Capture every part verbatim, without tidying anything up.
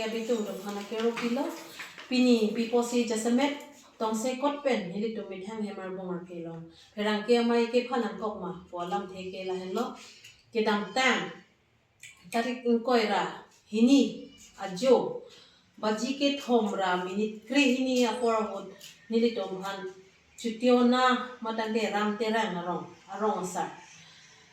Abitung atum aphan akero pilo, pini pi apotsi jasemet tongsekot pen nelitum methang hem arbung arphe along pherangke amei kephan nangkok ma pu alamthe ke lahenlo. Kedamtang tarik ingkoi ra hini ajo baji kethom ra minute krehini apor ahut nelitum aphan Chutiona matangte Ram Terang arong, arong asar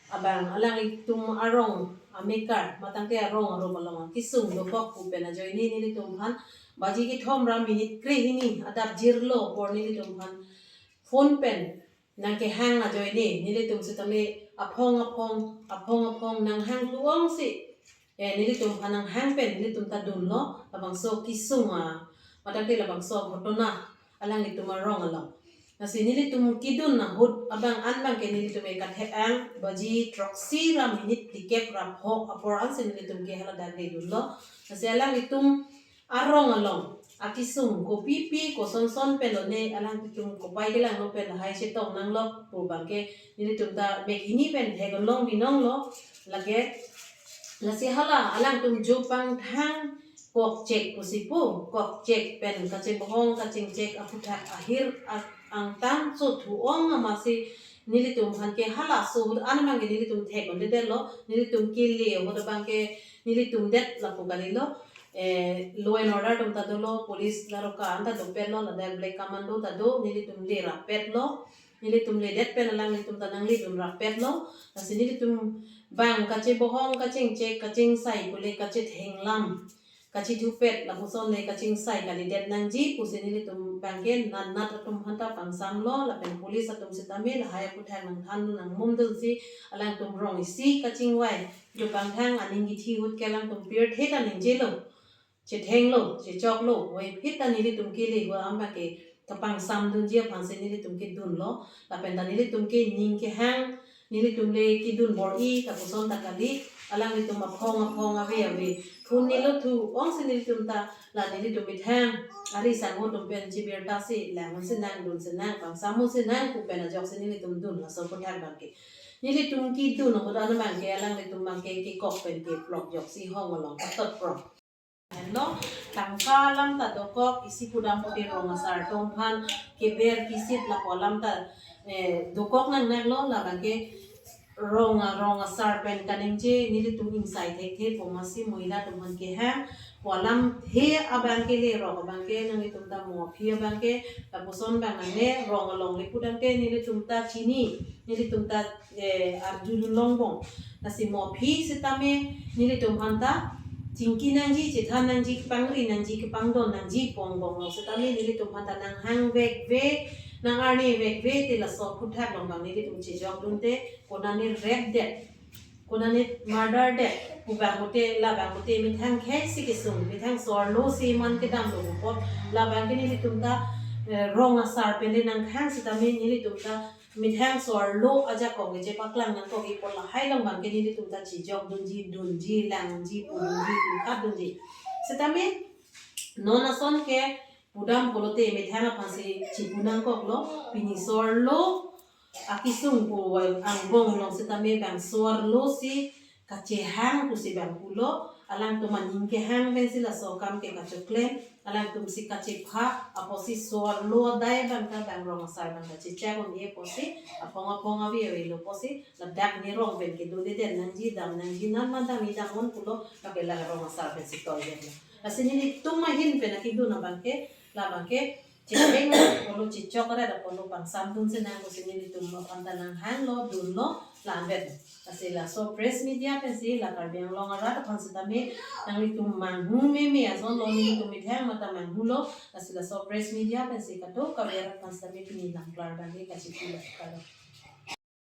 abang alanglitum arong amekar matangte arong arum along akesung dokok pu pen ajoine nelitum aphan baji kethom ra minute krehini adap jirlo apor nelitum aphan phone pen nangkehang ajoine nelitum sitame aphong aphong aphong aphong nanghang kluong si, eh, nelitum aphan nanghang pen nelitum ta dunlo labangso kesung a matangte labangso ghotona alanglitum arong along. Lasi nelitum kedun ahut abang an abangke nelitum ke kathek-ang baji throksi ra minute phlikep ra pho apor ansi nelitum ke hala dagre dunlo. Lasi alanglitum arong along akesung kopipi kosonson pen lone alanglitum kopai kelanglo pen lahai chetong nanglok pu abangke nelitum ta mek hini pen theklong binonglo. Lake lasi hala alangtum jo pangthang kokchek pusi pu, kokchek pen kachebohong kachingchek aphuthak ahir a-, angtan so thu-ong amatsi nelitum aphan ke halaso ahut an abangke nelitum thek-un-edetlo, nelitum kele ahut abangke nelitum det lapu kalilo. Eh, law and order atum ta dolo, police laroka an ta dopetlo, ladak black commando ta do, nelitum le rappetlo, nelitum ledet pen alanglitum ta nangle dun rappetlo. Lasi nelitum bang kachebohong kachingchek kachingsai pule kachethenglam kachethupet lapuson le kachingsai kalidet nangji pusi nelitum abangke natnat atum aphan ta pangsamlo lapen police atum sitame lahai aphuthak nangthandun nangmumdunsi alangtum rong isi kachingvai jo pangthang aning kithi ahut ke alangtum pirthe ta ningjelo, chethenglo, chechoklo, voiphit ta nelitum kele ahut an abangke kapangsamdunji aphansi nelitum kedunlo, lapen ta nelitum ke ning kehang, nelitum le kedun bor-i ta koson ta kali, alanglitum aphong aphong ave ave phone nilo thu-ongsi nelitum ta la nelitum methang ari sangho atum pen chibirta si lang-un sinang dun sinang pangsam-un sinang pu pen ajoksi nelitum dun laso aphuthak abangke. Nelitum kedun ahut an abangke alanglitum abangke kekok pen keplok ajoksi hong along patot prong. Lo, tangka alam ta dokok, isi pudam pute rong asar atum aphan keber kisit lapu alam ta, eh, dokok nangnanglo, labangke rong a-, rong asar pen kaningje nelitum ingsai thekthe pu amatsi mohila atum aphan kehang pu alamthe abangke lerok abangke nanglitum ta mo aphi abangke lapuson abang nangne rong along le pudamte nelitum ta chini, nelitum ta, eh, arjulong bong. Lasi mo aphi sitame nelitum aphan ta chingki nangji, chethan nangji, kepangri nangji, kepangdon nangji pu angbong lo sitame nelitum aphan ta nanghang vekve, nang-arni vekve te laso aphuthak along abang nelitum chejokdunte konane rape-det, konane murder-det pu abang pute, labang pute methang khei si kesung, methang so-arlo si man kedamlo pu apot labangke nelitum ta, eh, rong asar pen le nanghang sitame nelitum ta methang so-arlo ajakong kechepaklang nangkok apot lahai along abangke nelitum ta chejokdunji, dunji, langji, pudunji, dukhatdunji. Sitame non ason ke pudam pulote methang aphansi chipu nangkoklo, pini so-arlo akesung pu angbong along sitame bang so-arlo si kachehang pusi bang pulo, alangtum aning kehang pensi laso akam ke kachoklem, alangtum si kachepha apotsi so-arlo adai abang ta bang rong asar abang ta chechak un-e apotsi, aphong aphong ave avelo apotsi, ladak ne rong pen kedo deden nangji, dam nangji, nan madam idam un pulo, lake la rong asar pensi toidet lo. Lasi nelitum ahin pen akedun abangke, labangke checheng apotlo, chechok arat apotlo, pangsamdun sinang pusi nelitum aphan ta nanghanglo, dunlo, la-anvet. Lasi laso press media pensi la Karbi Anglong arat aphan sitame nanglitum manghu meme ason lo, nelitum methang mata manghulo, lasi laso press media pensi kadokave arat aphan sitame pini langklar abangke kachipilo, kardom.